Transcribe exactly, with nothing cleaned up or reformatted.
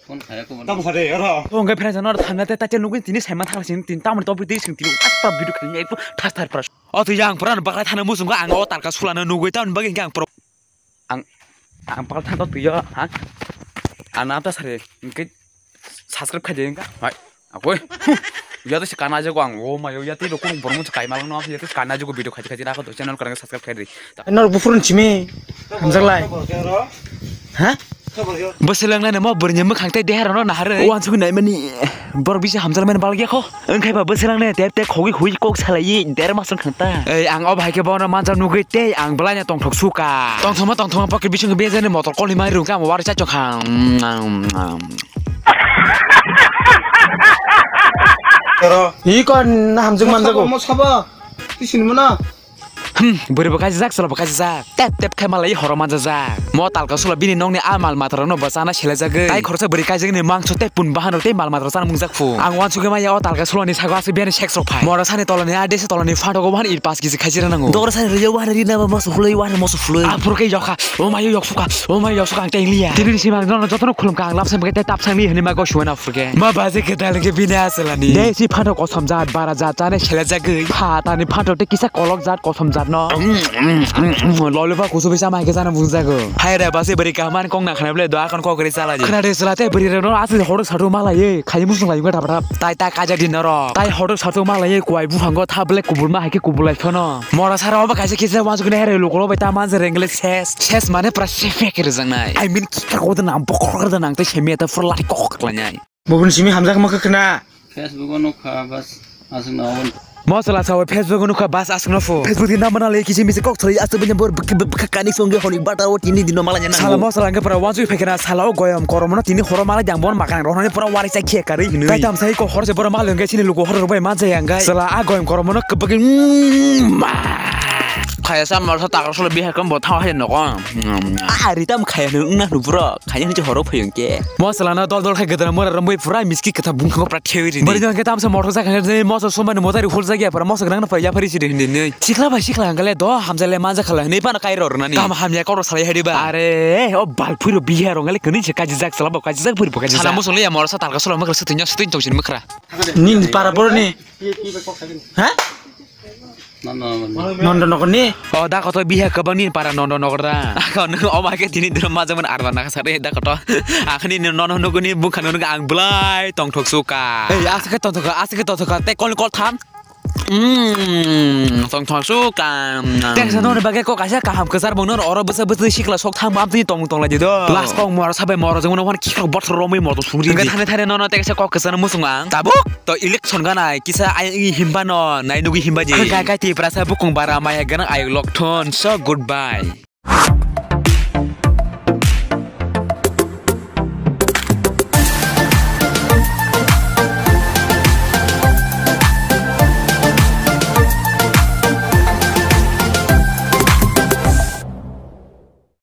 Phone khaya ko. Tamo sade, oro. To hwnkhe friends, no thangna te tache nugwi tini saima thang sini tin tamoni topic tei sing tini apa video khani ekto thas thar pras. O to yang pran bakla thana musung ang o talka sulana nugwi tamoni bagwi ang pro. Ang, ang bakla thang to tuyo, ha? Ana ta sare, hwnkhe subscribe khai de hwnkha. Hai. Akoi. Ya to se kana jago ang, o mayo ya te rokong bormo se kai malno, ya to kana jago video khai khai na ko channel kana subscribe khai de. Nor bufurun chimi hamjaklai. Ha? Bwswlwng nai mo bwrwini mwkhang tei deharano naharwi. Wansugwi naimani borok bisa hamjakmani balgya kho. Wngkhai ba bwswlwng nai tep tep khogwi hui kok salaiwi der masong khang ta. Ei ang o bahai khe bono manjak nugwi tei ang bwlaino tongthok suka. Tongthokma tongthokma pocket bising bejani motor kolni mai rungkha mo wari chacho khang. Iko na hamjak manjago. Mo sabo. Tisini mo na. Hmm, bwrwi bo kaijak, chwla bo kaijak. Tep tep khai malai horo manjajak. Mo talka sula bini nokni a mal matarokno bwchana selejagwi. Tai khoroksa bwrwi kaijakni mangso tei pun bahanrok tei mal matarok chana mungjak phu. Ang wansugwi maya o talka sulani sago aswk biyani seks rok phai. Mora sani tolani a desa tolani phantogo bahan ir pas kisi khaijira nango. Dogra sani rwya wahani rina ba moso khuloi wahani moso khuloi. Aphuru khe yokha, o mayo yoksuka, o mayo yoksuka ang tei liya. Tini sima ang jotono khulumka ang lapsam khe tei tapsang li hwnwi ma goshuana. Oke. Ma baje kedal ke bini asalani. Desi phano kosom jat, bara jat, chane sele jagwi. Pha tani phanto te kisa kolok jat, kosom jat no. Lolipa kusu bisa mai ke jana bung jago. Hai re basi beri kahman kong na khana bole doa kon kok ri sala ji. Khana de sala te beri re no asli hodo sadu mala ye. Khai musung lai gata bata. Tai ta kaja din ro. Tai hodo sadu mala ye kuai bu hango tha bole kubul ma hai ke kubul lai phano. Mora sara oba kaisa kisa wansuk ne here lukolo bai ta manjak rengle ses. Ses mane pra sefek rijak nai. I mean kika ko da nang bokor da nang te semia ta fur lai kok lai nai. Bubun simi hamjak ma khna. Facebook o nukha bas aswk na on. Mosla sawi Facebook o nukha bas aswk no phu. Facebook di namana le kisi misi kok thoi aswk bini bor bwkha kani songe honi bata o tini dino mala nyana. Sala mosla nge pra wansuk phekena sala o goyom koromno tini horo mala jang bon makang rohani pura wari chai khe karwi hinwi. Tai tam sai ko hor se boro mala nge sini lugo hor bai manjak yang gai. Sala a goyom koromno kebegin. Khaya sa mala sa takar solo bihar kam bo thaw hai nogo. A ritam khaya no wngna hnu bro. Khaya ni horo phayung ke. Mosla no dol dol khai gedana mora rombai pura miski kata bung kho pra thewi ri. Bari jang ke tam sa motor sa khai motor somani motari hol jagya pra mosok nang na pra ya phari sidi hindi nei. Sikla bai sikla angale do hamjale manja khala nei pa na kai ro nani. Kam hamya koro salai hadi ba. Are o bal phuro bihar ngale kani se kaji jak sala bo kaji jak phuri bo kaji jak. Sala mosok le ya mora sa talka solo makra sutunya sutunya tong sin makra. Nin para boro ni. Ha? Nondo nokni? O da koto biha kabang ni para nondo nokra. Ako nung oma ke tini drum majaman arba nakasare da koto. Akhni nono nuguni bukha nung ang belai tongthok suka. Ei asake tongthok asake tongthok te kol kol tham. Hmm, tongthok suka. Tengsa noni bage ko kaisa kaham kesar bong nor oro bwsa bwswi sikla sok thang bam tini tong tong lai di do. Last kong mora sabai mora jong no wan kikok bothor romwi moto sungri. Thane thane nono tengsa kok kesar musung ang. Tabuk. To election ganai kisa ayang i himba no nai nugui himba je. Kai kai Tiprasa bukung bara maya ganang ayang lokthon so goodbye.